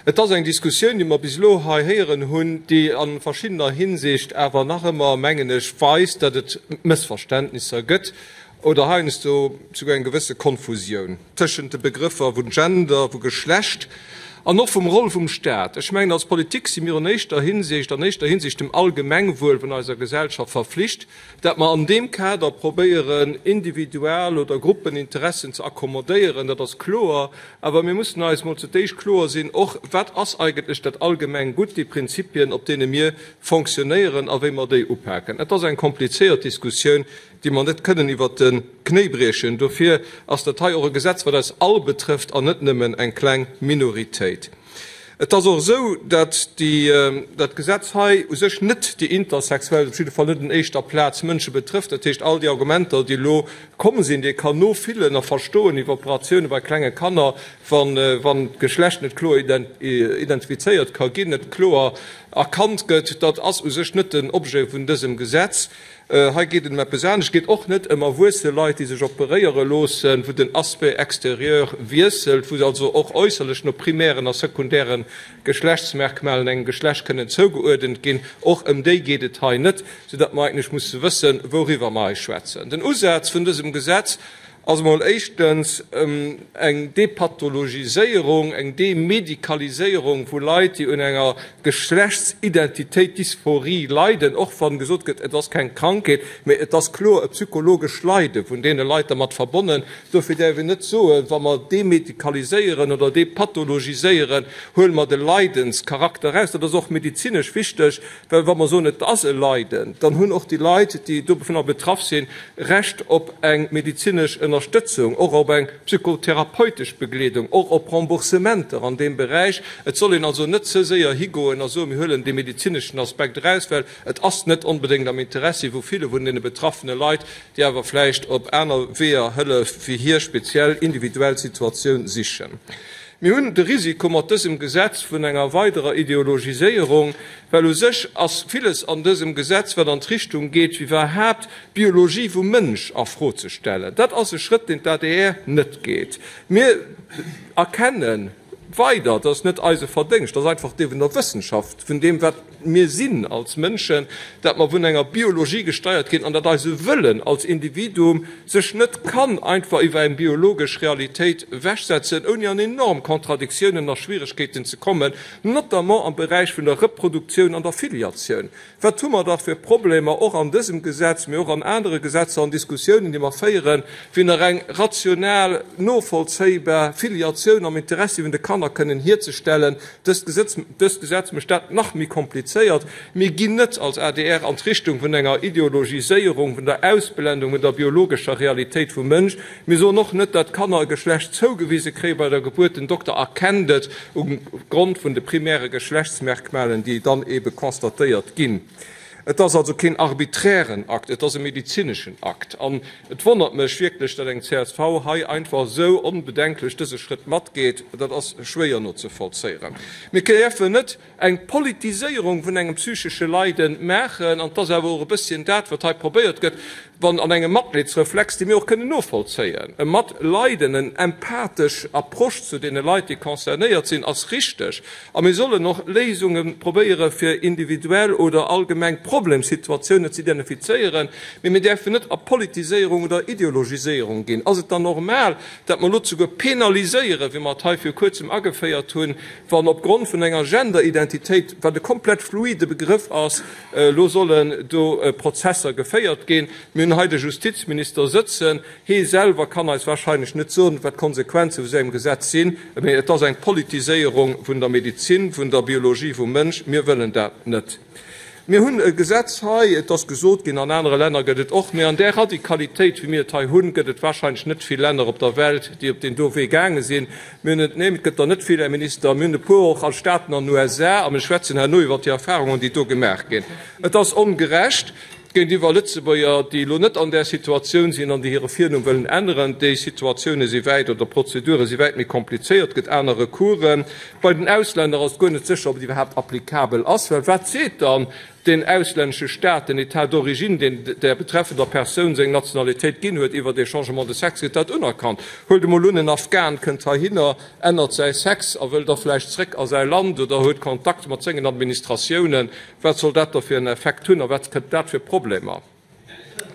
Et ass eng Diskussioun, déi mer bis elo hei héieren hunn, déi a verschiddener Hinsicht awer nach ëmmer, mengen ech, weist, datt et Mëssverständnisser gëtt oder heiansdo souguer eng gewësse Konfusioun tëschent de Begrëffer vu Gender, vu Geschlecht an och vum Roll vum Staat. Ech mengen, als Politik si mir un éischter Hinsicht, an éischter Hinsicht dem Allgemengwuel vun eiser Gesellschaft verflicht, dat mer an deem Kader probéieren, Individual oder Gruppeninteressen ze accommodéieren, dat ass kloer. Awer mir mussen eis mol zu d'éischt kloer sinn och, Wat ass eigentlech dat allgemeng Gutt, déi Prinzipien, op deene mir fonctionnéieren a wéi mer déi upaken? Et ass eng komplizéiert Diskussioun, déi mer net kënnen iwwert de Knéi briechen. Dofir ass dat hei och e Gesetz, wat eis all betrëfft an net nëmmen eng kleng Minoritéit. Et ass och esou, datt dat Gesetz hei u sech net déi Intersexuell, op jidde Fall net un éischter Plaz, Mënsche betrëfft. Dat heescht, all déi Argumenter, déi elo komm sinn, déi ee kann nofillen a verstoen iwwer Operatioune bei klenge Kanner, wann d'Geschlecht net kloer identifizéiert ka ginn, net kloer erkannt gëtt, dat ass u sech net den Objet vun dësem Gesetz. Hei geet et ëm eppes anescht. Et geet och net ëm erwuesse Leit, déi sech operéiere loossen, wou den Aspect extérieur wiesselt, wou also och äusserlech no primären a sekundäre Geschlechtsmerkmalen engem Geschlecht kënnen zougeuerdent ginn. Och ëm déi geet et hei net, soudatt mer eigentlech musse wëssen, wouriwwer mer hei schwätzen. Den Usaz vun dësem Gesetz ass emol éischtens eng Depathologiséierung, eng Demedikaliséierung vu Leit, déi un enger Geschlechtsidentitéit-Dysphorie leiden, och wann gesot gëtt, et ass keng Krankheet, mee et ass kloer e psychologescht Leide vun deene Leit dermat verbonnen. Dofir däerf een net soen, wa mer demedikaliséieren oder depathologiséieren, huele mer de Leidenscharakter eraus. Dat ass och medezinesch wichteg, Well wa mer soen, et ass e Leiden, dann hunn och déi Leit, déi dovunner betraff sinn, Recht op eng medezinesch Ënnerstëtzung, och op eng psychotherapeutesch Begleedung, och op Remboursementer an deem Beräich. Et soll een also net ze séier higoen a soen, mir huelen dee medezineschen Aspekt eraus, well et ass net onbedéngt am Interessi vu ville vun deene betraffene Leit, déi awer vläicht op aner Weeër Hëllef fir hir speziell individuell Situatioun sichen. Mir hunn de Risiko mat dësem Gesetz vun enger weiderer Ideologiséierung, well u sech ass villes an dësem Gesetz, wat an d'Richtung geet, fir iwwerhaapt d'Biologie vum Mënsch a Fro ze stellen. Dat ass e Schrëtt, deen d'ADR net geet. Mir erkenne weider, dat ass net eise Verdéngscht, dat ass einfach dee vun der Wëssenschaft, vun deem, wat mir sinn als Mënschen, dat mer vun enger Biologie gesteiert ginn an dat eise Wëllen als Individuum sech net kann einfach iwwer eng biologesch Realitéit ewechsetzen, ouni an enorm Contradictiounen a Schwieregkeeten ze kommen, notamment am Beräich vun der Reproduktioun an der Filiatioun. Wat hu mer dach fir Problemer, och an dësem Gesetz, mee och an anere Gesetzer an Diskussiounen, déi mer féieren, fir nach eng rational, novollzéibar Filiatioun am Interessi vun de Kanner kënnen hierzestellen. Dëst Gesetz, dëst Gesetz mécht dat nach méi komplizéiert. Mir ginn net als adr an d'Richtung vun enger Ideologiséierung, vun der Ausblendung vun der biologescher Realitéit vum Mënsch. Mir soen och net, datt Kanner e Geschlecht zougewise kréie bei der Gebuert. Den Dokter erkennt et um Grond vun de primäre Geschlechtsmerkmalen, déi dann ebe constatéiert ginn. Et ass also keen arbiträren Akt, et ass e medezineschen Akt. An et wonnert mech wierklech, datt eng csv hei einfach esou onbedenklech dëse Schrëtt matgeet. Dat ass schwéier nozevollzéieren. Mir däerfen net eng Politiséierung vun engem psychesche Leide maachen, an et ass awer och e bësschen dat, wat hei probéiert gëtt, wann an engem Matleedsreflex, dee mir och kënnen novollzéien, e Matleiden, en empathesch Approche zu deene Leit, déi concernéiert sinn, ass richteg, a mir sollen och Léisunge probéiere fir individuell oder allgemeng Problemsituatiounen ze identifizéieren, mee mir däerfen net a Politiséierung oder Ideologiséierung ginn. Ass et dann normal, datt mer elo souguer penaliséieren, wéi mer et hei vir kuerzem ageféiert hunn, wann opgrond vun enger Genderidentitéit, wat e komplett fluide Begrëff ass, elo sollen do Prozesser geféiert ginn. Mir hunn hei de Justizminister sëtzen. Hee selwer kann eis wahrscheinlech net soen, wat d'Konsequenze vu sengem Gesetz sinn, mee et ass eng Politiséierung vun der Medezin, vun der Biologie vum Mënsch. Mir wëllen dat net. Mir hunn e Gesetz hei, et ass gesot ginn, an anere Länner gëtt et och, mee an där Radikalitéit, wéi mir et hei hunn, gëtt et wahrscheinlech net vill Länner op der Welt, déi op deen do Wee gaange sinn. Mir hunn et, neen, et gëtt der net vill, Här Minister, mir hunn e puer och a Staaten an den USA, a mir schwätzen herno iwwert déi Erfahrungen, déi do gemaach ginn. Et ass ongerecht géintiwwer Lëtzebuerger, déi elo net an där Situatioun sinn an déi hire Virnumm wëllen änneren. Déi Situatioune si wäit, oder d'Prozedure si wäit méi komplizéiert, et gëtt aner Recoursen. Bei den Auslänner ass et guer net sécher, ob et iwwerhaapt applicabel ass, well wat seet dann? Deen auslännesche Staat, den État d'origine, deen där betreffender Persoun seng Nationalitéit ginn huet, iwwert ee Changement de sexe, gëtt dat unerkannt. Huelt emol un, en Afghan kënnt heihinner, ännert säi Sex a wëll da vläicht zréck a säi Land oder huet Kontakt mat sengen Administratiounen. Wat soll dat da fir en Effekt hunn a wat kënnt dat fir Problemer?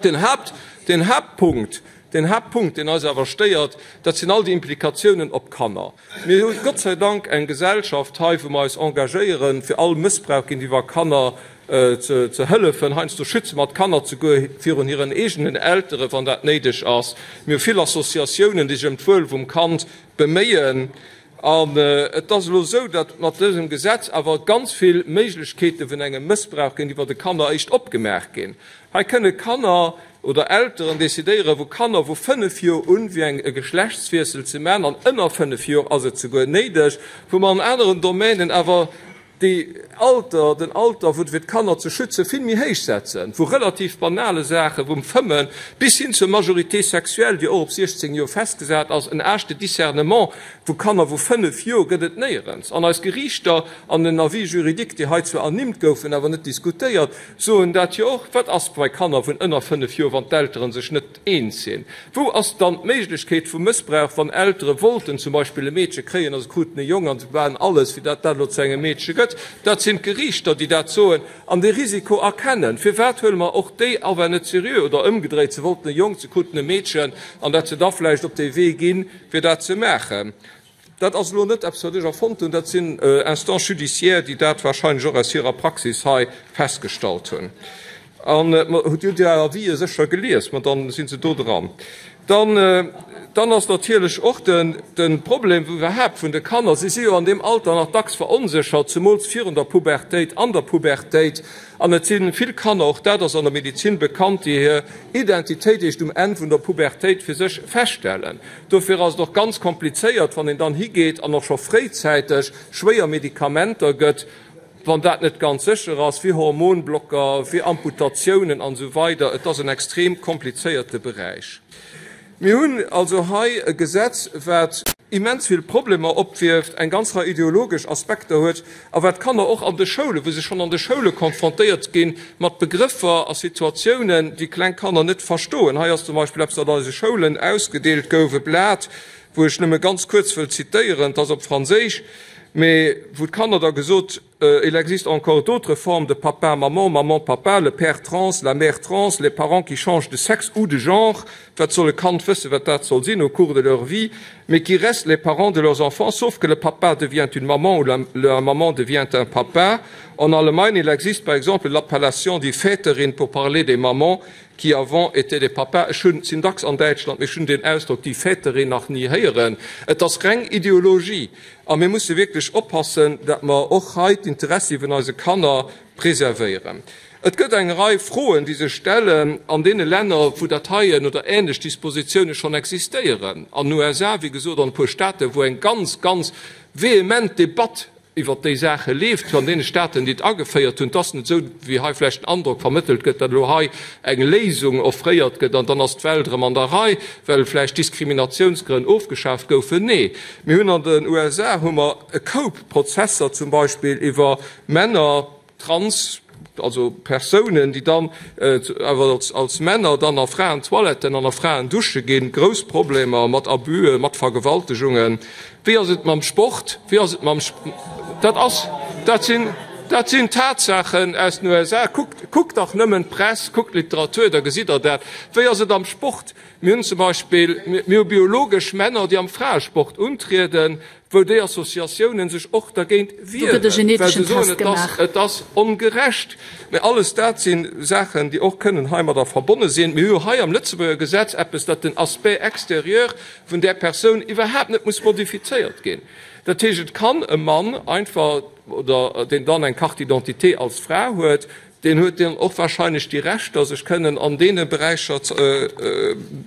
Den Haupt, den Hauptpunkt, den Hauptpunkt, deen eis awer stéiert, dat sinn all déi Implikatiounen op d'Kanner. Mir hu Gott sei Dank eng Gesellschaft hei, wou mer eis engagéieren, fir all Mëssbrauch géintiwwer Kanner ze hëllefen. Heiansdo schütze mer d'Kanner zeguer virun hiren eegenen Elteren, wann dat néideg ass. Mir hu vill Associatiounen, déi sech ëm d'Wuel vum Kand beméien. An et ass elo esou, datt mat dësem Gesetz awer ganz vill Méiglechkeete vun engem Mëssbrauch géintiwwer de Kanner eréischt opgemaach ginn. Hei kënne Kanner oder Elteren decidéieren, wou Kanner vu 5 Joer un wéi eng e Geschlechtswiessel ze maachen, an ënner 5 Joer ass et souguer néideg, wou mer an aneren Domänen awer déi Alter, den Alter wou fir d'Kanner ze schützen, vill méi héich setzen, vu relativ banale Saachen, vum Fëmmen bis hin zur Majorité sexuelle, déi och op 16 Joer festgesat ass, en Âge de discernement vu Kanner vu 5 Joer gëtt et néierens. An eis Geriichter an den Avis juridiques, déi hei zwar ernimmt goufen, awer net diskutéiert, soen dat jo och. Wat ass bei Kanner vun ënner 5 Joer, wann d'Eltere sech net eens sinn? Wou ass dann d'Méiglechkeet vum Mëssbrauch, wann Eltere wollten zum Beispill e Meedche kréien a se kruten e Jong an se maachen alles, fir dat dat elo zu engem Meedche gëtt? Dat sinn d'Geriichter, déi dat soen an dee Risiko erkennen. Firwat huele mer och déi Awa net seriö? Oder ëmgedréit, se wollten e Jong, se kruten e Meedchen, an dat se da vläicht op dee Wee ginn, fir dat ze maachen. Dat ass elo net eppes, wat ech erfonnt hunn, dat sinn Instances judiciaires, déi dat wahrscheinlech och aus hirer Praxis hei festgestallt hunn. An Dir hutt déi Avisë sécher gelies, ma dann si se do dran. Dann, dann ass natierlech och de, de Problem iwwerhaapt vun de Kanner, si si jo an deem Alter nach dacks veronséchert, zemools virun der Pubertéit, an der Pubertéit. An et si vill Kanner, och dat ass an der Medezin bekannt, déi hir Identitéit eréischt um Enn vun der Pubertéit fir sech feststellen. Dofir ass et och ganz komplizéiert, wann een dann higeet an och scho fréizäiteg schwéier Medikamenter gëtt, wann dat net ganz sécher ass, wéi Hormonblocker, wéi Amputatiounen an esou weider. Et ass en extrem komplizéierte Beräich. Mir hunn also hei e Gesetz, wat immens vill Problemer opwierft, eng ganz Rei ideologesch Aspekter huet a wat d'Kanner och an de Schoulen, wou se schonn an de Schoule konfrontéiert gi mat Begrëffer a Situatiounen, déi kleng Kanner net verstoen. Hei ass zum Beispill eppes, wat an eise Schoulen ausgedeelt gouf, e Blat, wou ech nëmme ganz kuerz wëll zitéieren, et ass op Franséisch, mee wou d'Kanner da gesot Il existe encore d'autres formes de papa, maman, maman, papa, le père trans, la mère trans, les parents qui changent de sexe ou de genre, wat soll e Kand wëssen, wat dat soll sinn, au cours de leur vie, mais qui restent les parents de leurs enfants, sauf que le papa devient une maman ou la, la maman devient un papa. En Allemagne, il existe par exemple l'appellation die Väterin pour parler des mamans qui avant étaient des papas. Ech hunn, sinn dacks an Däitschland, mee ech hunn deen Ausdrock die Väterin nach ni héieren. Et ass reng Ideologie. A mir musse wierklech oppassen, datt mer och hei d'Interessi vun eise Kanner preservéieren. Et gëtt eng Rei Froen, déi sech stellen an deene Länner, wou dat heien oder ähnlech Dispositiounen schonn existéieren, an den USA, wéi gesot, an e puer Staten, wou eng ganz, ganz vehement Debatt iwwert déi Saache leeft, an deene Staten, déi et ageféiert hunn. Et ass net esou, wéi hei vläicht den Androck vermëttelt gëtt, datt elo hei eng Léisung offréiert gëtt an dann ass d'Welt erëm an der Rei, well vläicht Diskriminatiounsgrënn ofgeschaaft goufen. Nee, mir hunn an den USA hu mer e Koup Prozesser zum Beispill iwwer Männer, trans, also Persounen, déi dann awer als Männer dann a Fraentoiletten an a Fraendusche ginn, grouss Problemer mat Abüen, mat Vergewaltegungen. Wéi ass et mam Sport? Wéi ass et mam Dat ass, dat sinn, dat sinn Tatsaachen aus den USA. Kuckt, kuckt dach nëmmen d'Press, kuckt d'Literatur, da gesitt Der dat. Wéi ass et am Sport? Mir hunn zum Beispill, mir hu biologesch Männer, déi am Fraesport untrieden, wou déi Associatiounen sech och dergéint wieren, well se soen, et ass, et ass ongerecht. Mä alles dat si Saachen, déi och kënnen heimadder verbonne sinn. Mir hu jo hei am Lëtzebuerger Gesetz eppes, dat den Aspect extérieur vun där Persoun iwwerhaapt net muss modifizéiert ginn. Dat heescht, et kann e Mann einfach, oder deen dann eng Carte d'identité als Fra huet, deen huet dann och wahrscheinlech déi Rechter, sech kënnen an deene Beräicher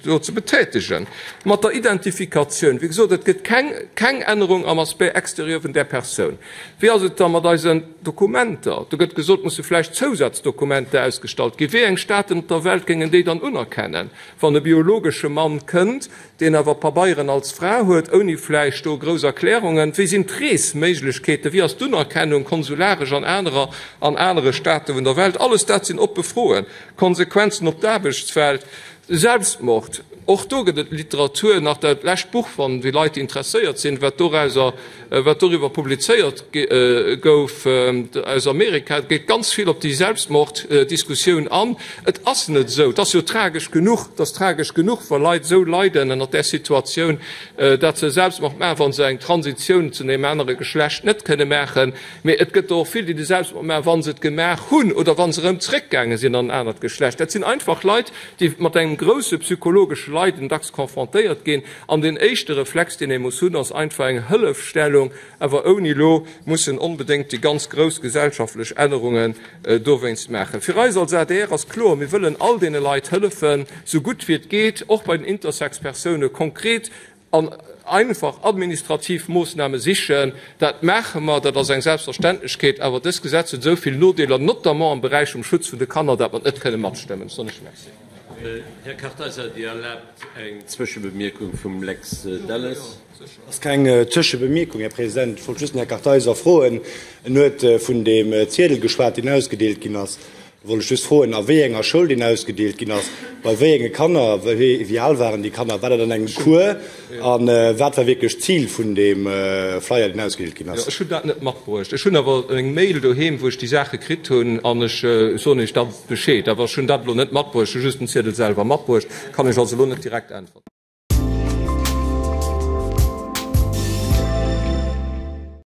do ze betätigen. Mat der Identifikatioun, wéi gesot, et gëtt keng, keng Ännerung am Aspect extérieur vun där Persoun. Wéi ass et da mat eisen Dokumenter? Do gëtt gesot, musse vläicht Zousazdokumenter ausgestallt ginn. Wéi eng Staaten op der Welt géingen déi dann unerkennen, wann e biologesche Mann kënnt, deen awer Pabeieren als Fra huet, ouni vläicht do grouss Erklärungen, wéi sinn d'Reesméiglechkeeten, wéi ass d'Unerkennung konsularesch an anerer an anere Staate vun der Welt? Welt? Alles dat sinn oppe Froen. Konsequenzen op d'Aarbechtswelt, Selbstmord, och do gëtt et Literatur, nach dat lescht Buch, wann déi Leit interesséiert sinn, wat dorauser, wat doriwwer publizéiert gouf aus Amerika, geet ganz vill op déi Selbstmorddiskussioun an. Et ass net esou, et ass jo tragesch genuch, et ass tragesch genuch, wa Leit esou leiden ënnert där Situatioun, dat se Selbstmord maachen, wa se eng Transitioun zu engem anere Geschlecht net kënne maachen. Mee et gëtt der och vill, déi de Selbstmord maachen, wa se et gemaach hunn oder wa se erëm zréckgaange sinn an en anert Geschlecht. Dat sinn einfach Leit, déi mat engem grousse psychologesche Leiden dacks confrontéiert ginn. An deen éischte Reflex, deen ee muss hunn, ass einfach eng Hëllefstellung, awer ouni elo mussen onbedéngt déi ganz grouss gesellschaftlech Ännerungen dowéinst maachen. Fir eis als adr ass kloer, Mir wëllen all deene Leit hëllefen, sou gutt wéi et geet, och bei den Intersex-Persoune konkret An einfach administrativ Moossname sichen, dat maache mer, dat ass eng Selbstverständlechkeet. Awer dëst Gesetz huet esou vill Nodeeler, notamment am Beräich vum Schutz vun de Kanner, dat mer et net kënne matstëmmen. Ech soen lech Merci. Här Kartheiser, Dir erlaabt eng Zwëschebemierkung vum Lex Delles. Dat ass keng Zwëschebemierkung, Här President. Ech wollt just den Här Kartheiser froen, en huet vun deem Ziedel geschwat, deen ausgedeelt ginn ass. Do wollt ech just froen, a wéi enger Schoul deen ausgedeelt ginn ass, bei wéi enge Kanner, wéi al waren déi Kanner, war dat an engem Cours a wat war wierklech d'Zil vun deem Flyer, deen ausgedeelt ginn ass? Jo, ech hunn dat net matbruecht. Ech hunn awer eng Mail doheem, wou ech déi Saache kritt hunn an ech soen Iech da Bescheed. Awer ech hunn dat elo net matbruecht, ech hu just den Ziedel selwer matbruecht, kann ech also elo net direkt äntwerten.